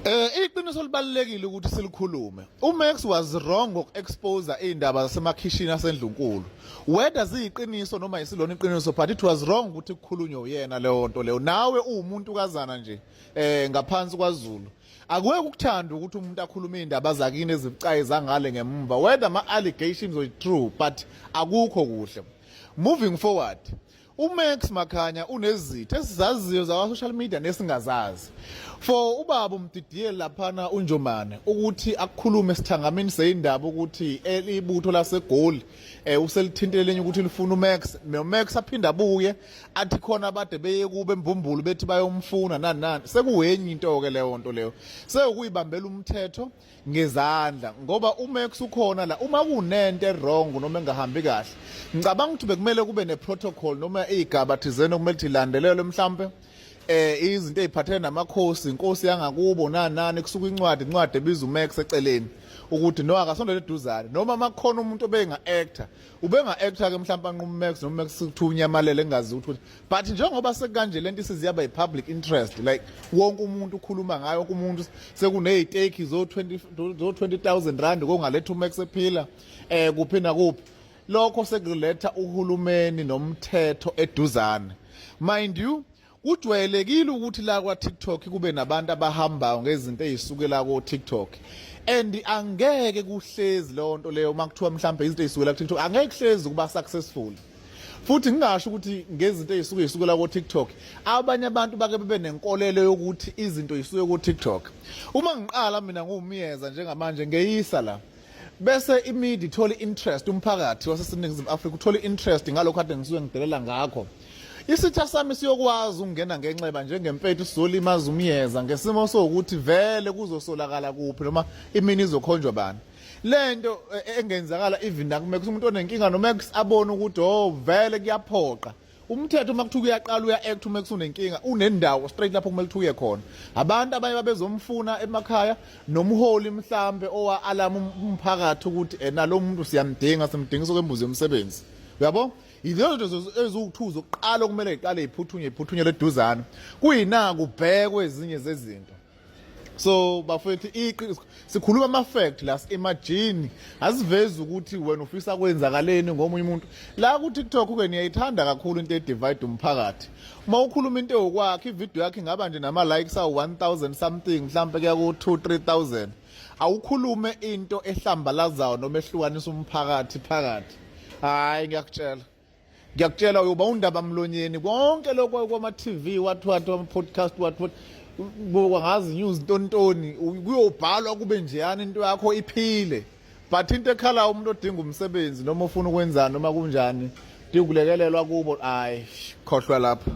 Iqiniso libalulekile ukuthi silikhulume. UMax was wrong ngoku-expose izindaba zasemakhishini asendlunkulu. Whether ziyiqiniso noma isilona iqiniso, but it was wrong ukuthi kukhulunywe uyena leyo nto leyo. Nawe uwumuntu kazana nje ngaphansi kwaZulu. Akuke ukuthanda ukuthi umuntu akhulume indaba zakini ezibucayi zangale ngemva. Whether ama allegations are true, but akukho kuhle. Moving forward, uMax Makhanya unezitha esizaziyo zakwa social media nesingazazi. For ubaba umdidiyeli laphana uNjomane ukuthi akukhulume esithangamini seyindaba ukuthi ibutho laseGoli uselithintile lenye ukuthi lifuna uMax, noMax aphinda abuye athi khona abade beye kube embumbulu bethi bayomfuna nani nani. Sekuwenye into ke leyo nto leyo. Sekuyibambela umthetho ngezandla ngoba uMax ukhona la. Uma kunento wrong noma engahambi kahle, ngicabanga ukuthi bekumele kube neprotocol noma igaba thizeni okumele ukuthi ilandelelwe, mhlambe izinto eziphathene namakhosi, inkosi yangakubo nani nani, kusuka incwadi ebiza uMax eceleni ukuthi no, akasondele eduzane, noma makukhona umuntu obenga actor, ubenga actor ke mhlawumbe anquma uMax noma Max kuthiwa unyamalele engazi ukuthi. But njengoba sekanje lento isiziyaba i-public interest, like wonke umuntu ukhuluma ngayo, wonke umuntu sekuneziteki zo 20 zo R20,000 kongaletha uMax ephila kuphi nakuphi, lokho sekuletha uhulumeni nomthetho eduzane. Mind you, kujwayelekile ukuthi la kwa TikTok kube nabantu abahambayo ngezinto ezisukela ko TikTok, and angeke kuhlezi leyo nto leyo. Uma kuthiwa mhlawumbe izinto ezisukela ku TikTok, angeke kuhlezi kuba successful. Futhi ngingasho ukuthi ngezinto ezisuke zisukela ko TikTok, abanye abantu bake bebe nenkolelo yokuthi izinto zisuke ku TikTok. Uma ngiqala mina nguMiyeza njengamanje ngeyisa la, bese imedia ithola interest, umphakathi waseNingizimu Afrika uthola interest ngalokho kade ngisuke ngidelela ngakho, isitha sami siyokwazi ukungena ngenxeba njengempethu sizolimaza uMiyeza ngesimo sokuthi vele kuzosolakala kuphi noma imini izokhonjwa bani. Lento engenzakala even nakuMax, umuntu onenkinga noMax abone ukuthi oh, vele kuyaphoqa umthetho. Uma kuthiwa uyaqala uya-act uMax, unenkinga, unendawo straight lapho kumele uye khona. Abantu abanye babezomfuna emakhaya nomholi mhlambe owa-alama umphakathi ukuthi nalo muntu siyamdinga, simdingisa okwembuzi yomsebenzi, uyabo. Yilezo zinto eziwu-two zokuqala okumele yiqale iphuthunywe, iphuthunyelwe eduzane, kuyina kubhekwe ezinye zezinto. So bafethu, iqiniso sikhuluma ama-fact la, imagine asivezi ukuthi wena ufisa kwenzakaleni ngomunye umuntu la ku-TikTok. Ke niyayithanda kakhulu into edivide umphakathi. Uma ukhuluma into ewukwakho, ividiyo yakho ingaba nje nama-likes awu-1000 something, mhlampe kuya ku-2 3000, awukhulume into ehlambalazayo noma ehlukanisa umphakathi phakathi, hhayi, ngiyakutshela, ngiyakutshela, uyoba undaba mlonyeni. Konke lokho kwama-TV, what what, ama-podcast, what what, kwangazi news, ntontoni, kuyobhalwa kube njeyana, into yakho iphile. But into ekhalayo, umuntu odinga umsebenzi noma ufuna ukwenzani noma kunjani, dinga ukulekelelwa kubo, hayi, khohlwa lapho.